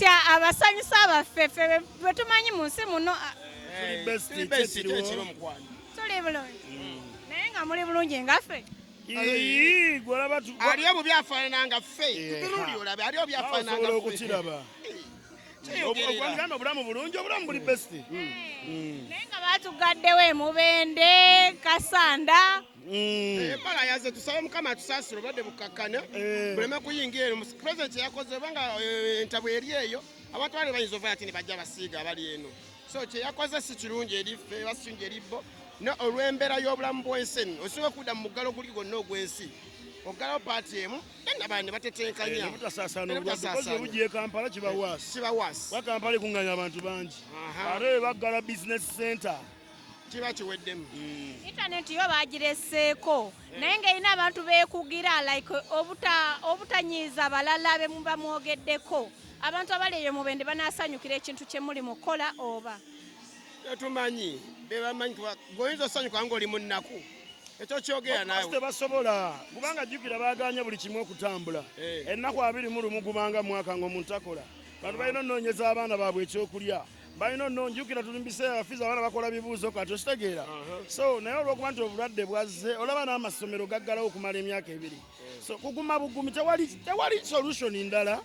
Tya abasanyusa baffe ffe be tumanyi mu nsi muno. Tuli best. Tuli best. Kyekiriwo. Kyekiro, mukwano. Tuli bulungi, naye nga muli bulungi ngaffe. Ii, gwe olaba Ali obubi afaanana nga ffe. Yeah. Tutunuli olabe ali obubi afaanana osobola nga ffe. okukiraba. Kyeyogerera. Ogamba obulamu bulungi, obulamu buli best. Naye nga batugaddewo emubende kasanda. Emmala yaze, tusabe Mukama atusaasire, obadde bukakkana buleme kuyingira eno. President kyeyakoze, obanga entabwe eri eyo, abantu bali bayinza ova ati ne bajja basiiga abali eno. So kyeyakoze si kirungi eri ffe, oba si kirungi eri bo, ne olw'embeera y'obulamu bw'ensi eno osinga okudda mu muggalo guli gwonna ogw'ensi, oggalawo paati emu, then abantu ne batetenkanya. Obutasaasaana Ne obulwadde kozi butasaasaana. obugiye Kampala kiba waasi. Kiba waasi. Kuba Kampala ekuŋŋanya abantu bangi, ate baggala business center. Kiba kiweddemu. Intaneti yo bagireseeko, naye ng'erina abantu beekugira like obutanyiiza balala be muba mwogeddeko. Abantu abali eyo mubende banaasanyukira ekintu kye muli mukola oba? Tetumanyi, bebamanyi, kuba gweoyinza osanyuka ng'oli mu nnaku, ekyo kyogera Of course. Naawe. Tebasobola, kubanga jjukira baganye buli kimu okutambula. Ennaku 21 gubanga mwaka ng'omuntu akola. Bantu balina onoonyeza abaana baabwe ekyokulya, balina ononjukira tuli mu biseera fizi, abaana bakola bibuuzo kati, okitegeera? So naye olwokuba nti obulwadde bwazze, olaba n'amasomero gaggalawo okumala emyaka 2. So kuguma bugumi, tewali solution ndala,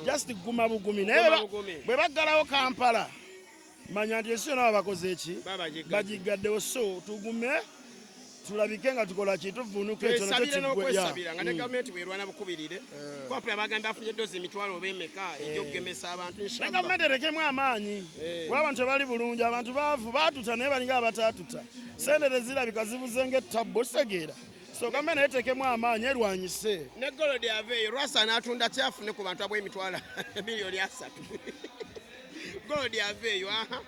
just guma bugumi. Naye Guma bugumi. bwe baggalawo Kampala, manya nti ensi yonna babakoze eki? Babagigadde. Bagigaddewo. So tugume, tulabike nga tukola ki, tuvuunuka ekyo nakyo Twesabire kiggwe. N'okwesabira nga ne gavumenti bwerwana bukubirire, kuba bagamba afunye dozi 100,000 oba emeka egy'okugemesa abantu. Naye Inshallah. gavumenti erekemu amaanyi, kuba abantu tebali bulungi, abantu baavu, baatuta naye balinga abataatuta, sente tezirabika, zibuze ng'ettabbo, okitegeera? So gavumenti naye etekemu amaanyi, erwanyise. Ne gold aveeyo, lwasa n'atunda kyafune ku bantu ab'emitwalo 3 miliyoni. Gold aveeyo. Aha,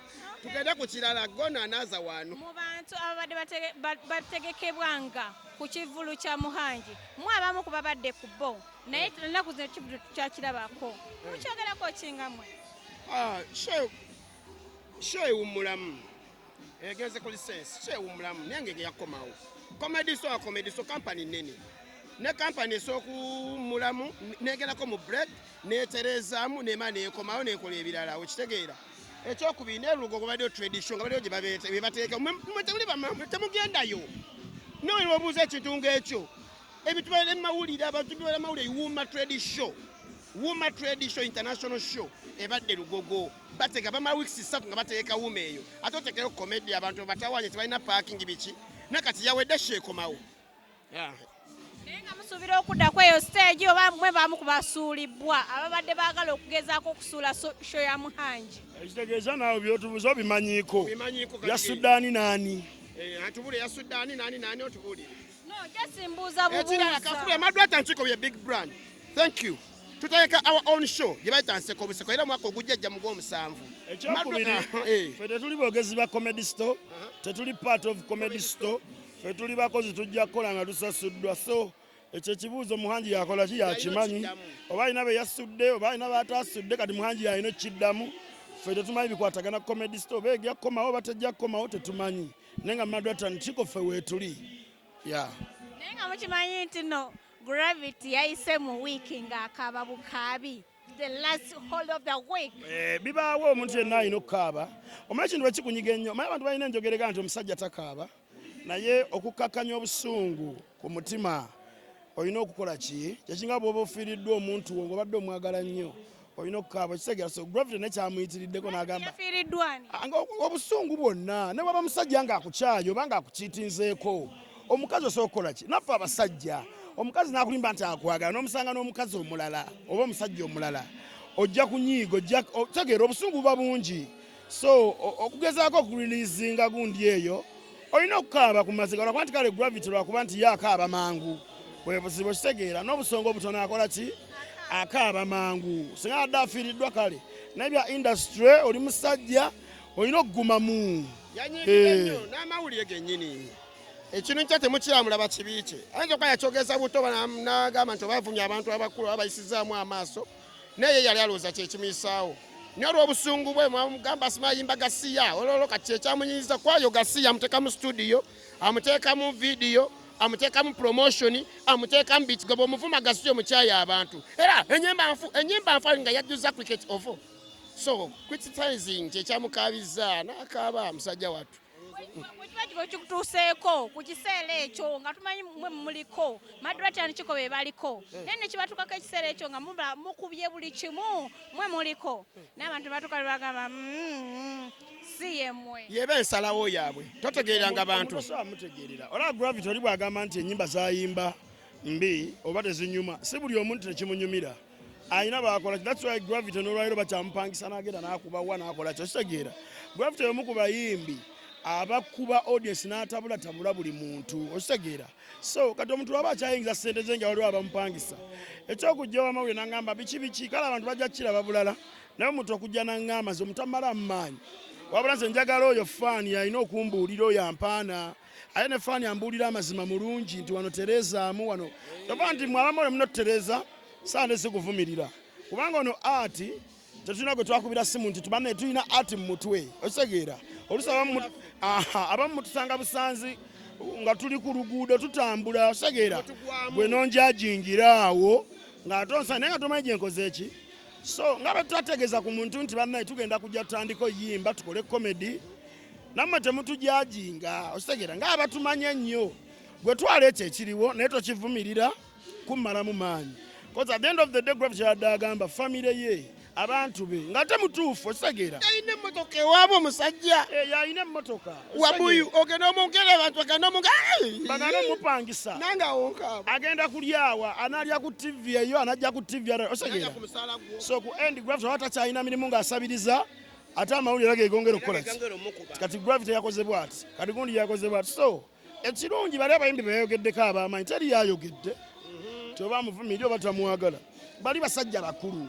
tugende ku kirala, gona anaaza wano. Mu bantu ababadde bategekebwanga ku kivvulu kya Muhangi, mu abamu ku babadde ku bo, naye ennaku zino ekivvulu tukyakirabako. Mukyogerako kingamwe? Ah, show ewummulamu, egenze ku lisensi. Show ewummulamu, naye ngenge yakomawo. Comedy Store, Comedy Store company nene, ne company esobola okuwummulamu negerako mu break, neterezaamu, nema nekomawo, nekola ebirala, okitegeera? Ekyokubiri, nelugo gwe trade show nga baliyo gye bebateeka. Mwe temuli temugendayo, nawe obuuza ekintu ng'ekyo, ebintu bibeera mawulire, abantu bibeera mawulire. Wuma trade show, Wuma trade show, international show ebadde Lugogo, bateka bamala weeks 3 nga bateeka wuma eyo, ate otekeyo comedy, abantu batawanye, tebalina parking, biki. Nakati yawedde, sheekomawo. Yeah. Naye nga musuubira okuddako eyo stage, oba mwe bamu ku basuulibwa ababadde baagala okugezaako okusuula show ya Muhangi? Ekitegeeza naawe byotubuuza obimanyiiko. Obimanyiiko kati. Ya Sudaani naani? Eh, atubule ya Sudaani nani nani, otubuulire. No, just mbuuza Ekirala, bubuuza. Kakulu Madwata Nkiko ye big brand, thank you. Tutegeka our own show gye bayita Nseko Buseko, era omwaka ogujja ejja mu gw'omusanvu. Ekyokubiri, ffe tetuli boogezi ba Comedy Store, tetuli part of Comedy Store. Ffe tuli bakozi, tujja kukola nga tusasuddwa. So ekyo ekibuuzo Muhangi yakola ki, yakimanyi. Okiddamu. Oba alina be yasudde, oba alina batasudde, kati Muhangi yalina okiddamu. Ffe tetumanyi bikwatagana ku Comedy Store, oba ejja kukomawo oba tejja kukomawo, tetumanyi. Naye nga Madwata Ntiko ffe weetuli ya. Naye nga mukimanyi nti no Gravity yayise mu wiiki ng'akaaba bukaabi the last whole of the week? Eh, bibaawo, omuntu yenna alina okukaaba. Omanyi ekintu bwekikunyiga ennyo, omanyi abantu balina enjogerega nti omusajja takaaba, naye okukakkanya obusungu ku mutima olina okukola ki, kyekinga bw'oba ofiiriddwa omuntu wo ng'obadde omwagala nnyo, olina okukaaba, okitegeera? So Gravity naye kyamuyitiriddeko n'agamba Yafiiriddwa ani? Ah, nga obusungu bwonna, ne bwaba musajja ng'akukyaye oba ng'akukiitinzeeko omukazi, osobola okukola ki? Naffe abasajja, omukazi n'akulimba nti akwagala, n'omusanga n'omukazi omulala oba omusajja omulala, ojja kunyiiga, ojja otegeera, obusungu buba bungi. So okugezaako okureleasinga gundi eyo, olina okukaaba ku maziga, lwakuba nti kale Gravity, lwakuba nti ye akaaba mangu, bwe buzibu, okitegeera? N'obusonga obutono akola ki, akaaba mangu. Singa adde afiiriddwa kale, naye bya industry, oli musajja, olina okugumamu. Yanyiikidde nnyo n'amawulire gennyini. Ekintu kya temukiramulaba kibi kye, ayinza okuba yakyogeza buto n'agamba nti oba avumye abantu abakulu oba bayisizaamu amaaso, naye yali alowooza kyekimuyisaawo, naye olw'obusungu bwe mwamugamba simayimba gasiya olwolwo, kati kyekyamunyiiza kwayo gasiya, amuteeka mu studio, amuteeka mu video, amuteeka mu promotion, amuteeka mu biki. Gwe bw'omuvuma gasiya, omukyayi abantu, era enyimba nfu, enyimba nfu, nga yajjuza Cricket Oval. So criticizing kyekyamukabizza n'akaaba musajja wattu. Bwe kiba kikutuuseeko ku kiseera ekyo nga tumanyi mwe muliko Madrat Chiko be baliko, naye ne kibatukako ekiseera ekyo nga muba mukubye buli kimu, mwe muliko n'abantu batuka ne bagamba, si yemmwe." Yeba ensalawo yaabwe, totegeeranga bantu. Tosobola mutegeerera. Olaba Gravity oli bw'agamba nti ennyimba zayimba mbi oba tezinyuma, si buli omuntu tekimunyumira, alina bakola. That's why Gravity n'olwaliro bakyamupangisa n'agenda n'akubawa n'akola kyo. Kitegeera, Gravity omu ku bayimbi abakuba audience n'atabulatabula buli muntu, okitegeera? So kati omuntu waba akyayingiza sente ze nga waliwo abamupangisa, ekyokujja owamawulire n'angamba biki biki, kale abantu bajja kukiraba bulala. Naye omuntu okujja n'aŋŋamba, nze omuntu amala mu maanyi, wabula nze njagala oyo fan alina okumbuulira, oyo ampaana, ate ne fan ambuulira amazima mulungi nti wano terezaamu wano, toba nti mwabamawulire muno tutereeza saande sikuvumirira, kubanga ono art tetulina gwe twakubira simu nti tubanne tulina art mu mutwe, okitegeera? Oluusi abamu mutusanga busanzi nga tuli ku luguudo tutambula, okitegeera? Gwe nonjajingira awo ng'atonsa, naye nga tomanyi gye nkoze eki. So nga bwe twategeeza ku muntu nti bannaye tugenda kujja tutandika oyimba tukole comedy, nammwe temutujajinga, okitegeera? Ng'abatumanye ennyo, gwe twala ekyo ekiriwo naye tokivumirira kummalamu maanyi, because at the end of the day Gravity yadde agamba famire ye, abantu be, nga temutuufu, okitegeera? Alina emmotoka ewaabwe omusajja. Eh, yalina emmotoka. Wabuyu ogenda omungere abantu bagenda omungere Baganda omupangisa. Nange awo nkaaba. Agenda kulyawa, analya ku TV eyo, anajja ku TV, okitegeera? Ku musaala gwo. So ku end Gravity oba takyalina mirimu ng'asabiriza, ate amawulire era gegongera okukola ki? Gangera omukuba. Kati Gravity yakoze bwati, kati gundi yakoze bwati. So ekirungi bali abayimbi beyogeddeko abamanyi, teri yayogedde ti oba amuvumirye oba tamwagala. Bali basajja bakulu,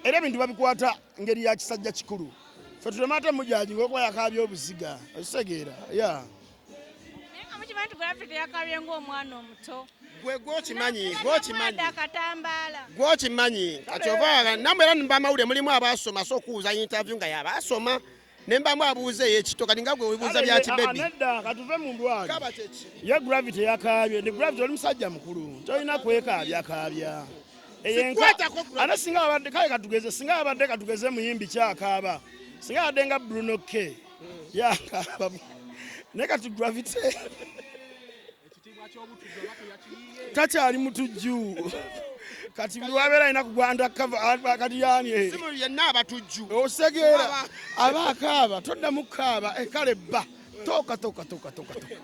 era ebintu babikwata ngeri ya kisajja kikulu. Fe tuleme ate mujajinga okuba yakaabya obuziga, okitegeera? Ya. Naye nga mukimanyi nti Gravity yakabye ng'omwana omuto. Gwe gwokimanyi, gwokimanyi. Akatambaala. Gwokimanyi. Kati ova namwe era bamawulire mulimu abasoma, so okuwuza interview nga yabasoma ne mbamu abuuza ey'ekito, kati nga gwe webuuza bya kibebi. Nedda, katuve mu ndwali. Kaba kyeki? Ye Gravity yakaabye ndi Gravity oli musajja mukulu, tolina kwekaabyakaabya. Sikwatako Gravity. Ate singa abadde, kale katugeze, singa abadde, katugeze muyimbi kyakaaba, singa abadde nga Bruno K yakaaba, naye kati Gravity takyali mutujju. Kati buli wabeera alina kugwa undercover, kati yani Simu yenna abatujju. Osegeera, aba akaaba, toddamu kukaaba. Eh, kale bba toka toka toka toka toka.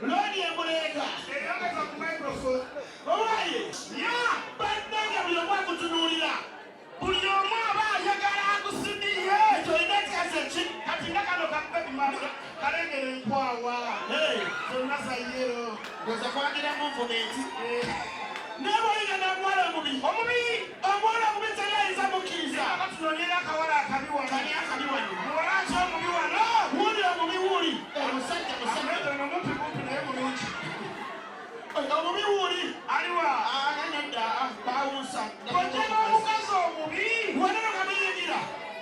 Lodi emuleeta owaye bannange, buli omu akutunuulira, buli omu aba ayagala akusimiye. Tolina kikazi eki Kati nga kano kabebi kalengera enkwawa zonna za yellow. Goza kwagira movement, naye bw'oyiga n'omuwala omubi, omubi, omuwala omubi teri ayinza mukkiriza. Katunonyera akawala akabi wano. Kani akabi wano? Muwala ki omubi wano? Wuli omubi, wuli omusajja musajja. Ono mumpi mumpi naye mulungi. Omubi wuli. Aliwa? Nedda, bawusa. Ojja n'omukazi omubi. Waneno kamuyingira.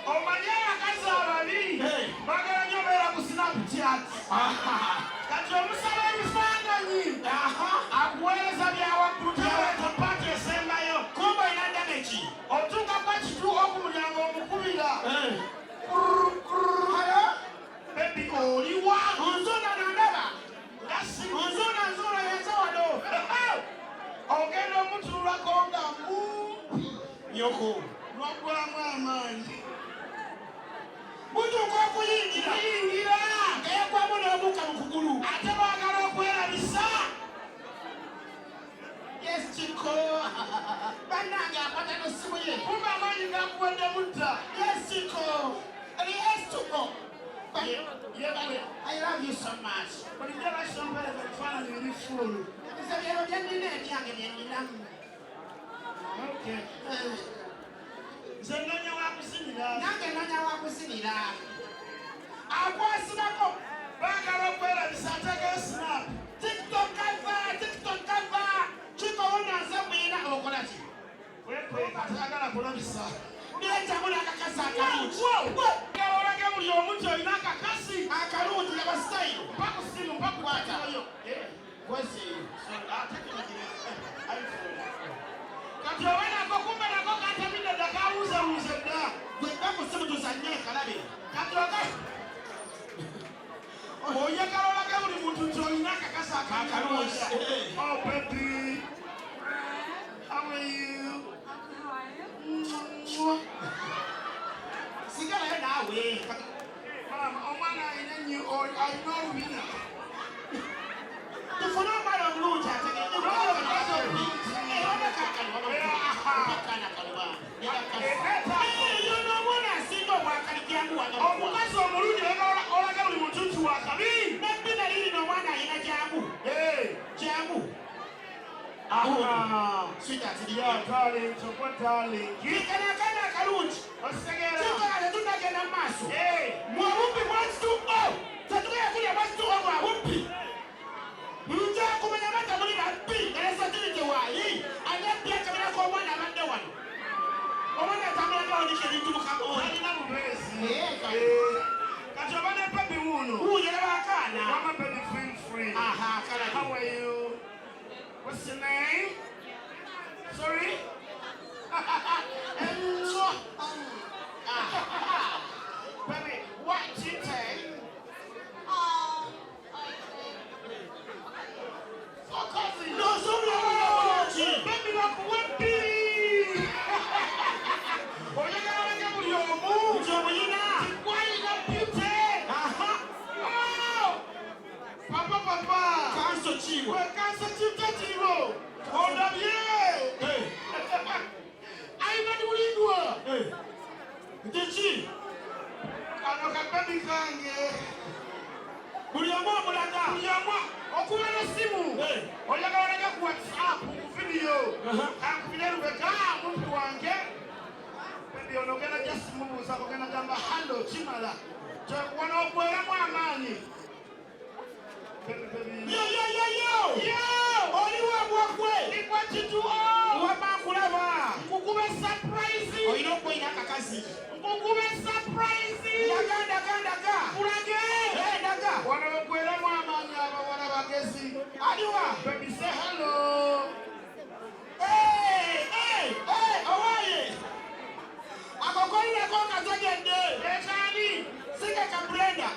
Omanyi abakazi ababi Hey. bagala nnyo beera ku Snapchat. Kati omusaba ebifaananyi, akuweereza byawaggulu, byawaggulu paati esembayo. Kumba olina damage. Otuuka kwa kituuka ku mulyango, omukubira. Hello? Baby, oliwa? Nzuna nandaba. Nga si Nzuna, nzuna yenze wano. Ogenda omutunulako nga mumpi. Nyoko. Lwaggwamu amaanyi. Mutuuka okuyingira. Kuyingira. Nga yaggwamu n'omukka mu kugulu. Ate baagala okwerabisa. Yes, Chiko. Bannange akwata n'essimu ye. Kumba amaanyi gakuwedde mutta. Yes, Chiko. Yes, Chiko. Yegwe. I love you so much. Bulijjo basompereza ebifaananyi biri full. Nze Byenina ebyange byenina. Okay. Nze nnoonya wakusinira. Nange nnoonya wakusinira. Akwasibako. Baagala okwerabisa ateekayo snap. TikTok kava, TikTok kava. Kikowona nze mwina okola ki? Wekweka tayagala kulabisa. Nekyamula akakazi akalungi. Olage buli omu nti olina akakazi. Akalungi laba sitayiro. Mpa ku ssimu, mpa ku Kwata. yo. Kwezi. Kati oba nako kumbe nako katamidde dda kawuuzewuuze dda. Gwe mpa ku ssimu tuzannye kalabe. Kati oga oyagala olage buli muntu nti olina akakazi akalungi. Oh baby, how are you? Mwah. Sigalayo naawe. Maama, omwana alina ennyo alina olubina. Tufune omwana omulungi ategedde. Omwana asinga obwakali jangu wano. Omukazi omulungi oyagala olaga buli muntu nti wakabi. Nebbina lirino omwana alina jangu. Jangu. Aha. Sweetheart, Yeah, darling, chokwa darling. Kano akaana akalungi. Ositegeera. Kikola tetunnagenda mu maaso. Hey. Mwabumpi mwakituo. Tetugenda kulya mwakituo mwabumpi. Nja kumanya mata muli babbi nga ne security waayi. Ani abbi akabira k'omwana abadde wano. Omwana atambula nga ebintu mu kamooli. Alina bubeezi. Eh, Kati oba ne baby wuuno. Wuuyo laba akaana. Mama baby feel free. Aha, kalabi. How are you? What's your name? Sorry? Mwah. Baby, what do you take? For coffee. N'ozuula omulungi. Baby, bakuwe bbiri. Oyagala olage buli omu. Nti omuyina. Gwalina beauty. Aha. Oh! Papa, papa. Kanso kiiwa. Gwe kanso kijja kiriwo. Ondabye. Ivan Mulindwa. Nti ki? Kano kabebi kange. Buli omu omulaga. Buli omu okuba n'essimu. Oyagala olage ku WhatsApp ku video. Kankubire Lubega mumpi wange. Baby ono ogenda just mubuuza ogenda gamba hello kimala. Wano ogweramu amaanyi. Baby, baby. Yo, yo, yo, yo. Yo! Oli wa bwakwe. Nikwa kituo. Wamma nkulaba. Nkukube surprise. Olina okuyina akakazi. Nkukube surprise. Ndaga, ndaga, ndaga. Kulage. Eh, ndaga. Wano ogweramu amaanyi abawala bagezi. Aliwa. Baby say hello. Hey, hey, hey, owaye. Ako kolinako kategedde. Ekani. Sike ka Brenda.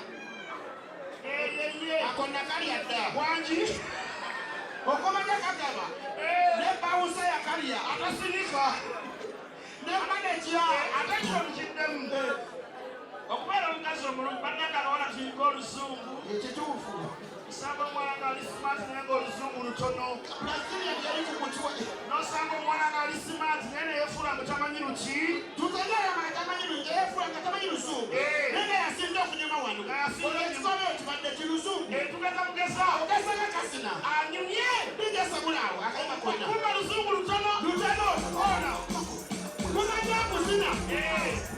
Eyeye. Ako nakalya dda. Wangi. Okumanya kagaba. Ne bawusa yakalya. Atasinika. Ne manager. Ate kino nkiddemu. Okubeera omukazi omulungi bannange abawala tuyiga oluzungu. Ekituufu. Osanga omuwala ng'ali smart naye ng'oluzungu lutono. Brazilian yali ku mutwe. N'osanga omuwala ng'ali smart naye neyefuula nga tamanyi luki. Tutegeera nga tamanyi yeefuula nga tamanyi luzungu. Eh. Naye nga yasinze okunyuma wano. Nga yasinze Olwo ekikolo kibadde kiruzungu. Tugeza mugeza. Ogezanga kasina. Anyumye. Bijja sabulaawo akayima konna. Kumba luzungu lutono. Lutono. Ona. Lumanyi okuzina. Eh.